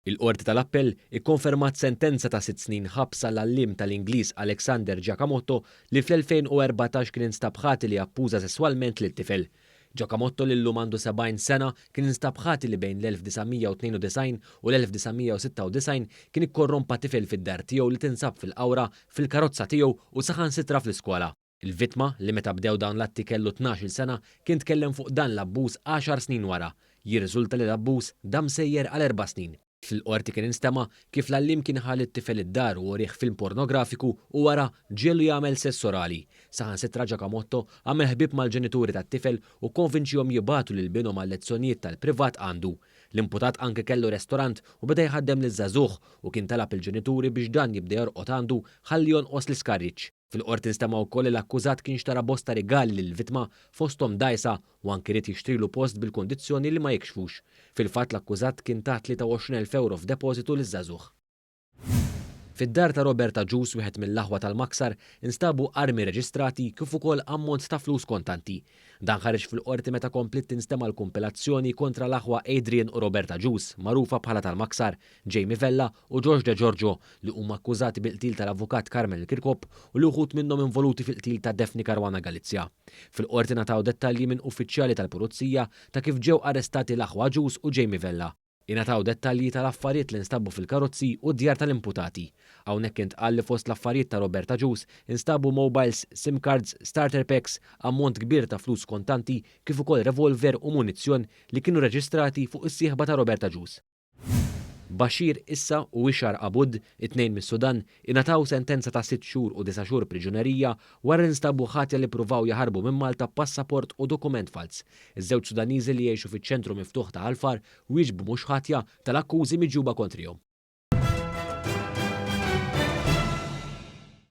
Il-Qorti tal-Appell ikkonfermat sentenza ta' 6 snin ħabs għall-għalliem tal-Ingliż Alexander Giacomotto li fl-2014 kien instab ħati li abbuża sesswalment lit-tifel. Giacomotto, li llum għandu 70 sena, kien instab ħati li bejn l-1992 u l-1996 kien ikkorrompa tifel fid-dar tiegħu li tinsab fil-Qawra, fil-karozza tiegħu u saħansitra fl-iskola. Il-vittma, li meta bdew dawn l-atti kellu 12 sena, kien tkellem fuq dan l-abbuż 10 snin wara. Jirriżulta li l-abbuż dam sejjer għal 4 snin. Fil-qorti kien instema kif l-għalliem kien ħa lit-tifel id-dar u urieh film pornografiku u wara ġiegħlu jagħmel sess orali. Saħansitra Giacomotto għamel ħbib mal-ġenituri tat-tifel u konvinċihom jibagħtu lil binhom għal lezzjonijiet tal-privat għandu. L-imputat anke kellu restorant u beda jħaddem liż-żagħżugħ u kien talab il-ġenituri biex dan jibda jorqod għandu ħalli jonqos l-iskarriċ. Fil-qorti nstema' wkoll li l-akkużat kien xtara bosta rigali lill-vittma, fosthom dgħajsa, u anki ried jixtrilu post bil-kondizzjoni li ma jikxfux. Fil-fatt l-akkużat kien ta 23,000 euro f'depożitu liż-żagħżugħ. Fid-dar ta' Robert Agius, wieħed mill-aħwa tal-Maksar, instabu armi reġistrati kif ukoll ammont ta' flus kontanti. Dan ħareġ fil-qorti meta kompliet tinstema l-kumpilazzjoni kontra l-aħwa Adrian u Robert Agius, magħrufa bħala tal-Maksar, Jamie Vella u George De Giorgio, li huma akkużati bil-qtil tal-avukat Carmel Kirkop u li wħud minnhom involuti fil-qtil ta' Daphne Caruana Galizia. Fil-qorti ngħataw dettalji minn uffiċjali tal-Pulizija ta' kif ġew arrestati l-aħwa Agius u Jamie Vella. Ingħataw dettalji tal-affarijiet li nstabu fil-karozzi u djar tal-imputati. Hawnhekk intqal li fost l-affarijiet ta' Robert Agius instabu mobiles, SIM cards, starter packs, ammont kbir ta' flus kontanti kif ukoll revolver u munizzjon li kienu reġistrati fuq is-sieħba ta' Robert Agius. Bashir Issa u Ishar Abud, it-tnejn mis-Sudan, ingħataw sentenza ta' 6 xhur u 9 xhur priġunerija wara li nstabu ħatja li pruvaw jaħarbu minn Malta passaport u dokument fals. Iż-żewġ Sudaniżi li jgħixu fiċ-ċentru miftuħ ta' Ħal Far wieġbu mhux ħatja tal-akkużi miġjuba kontrihom.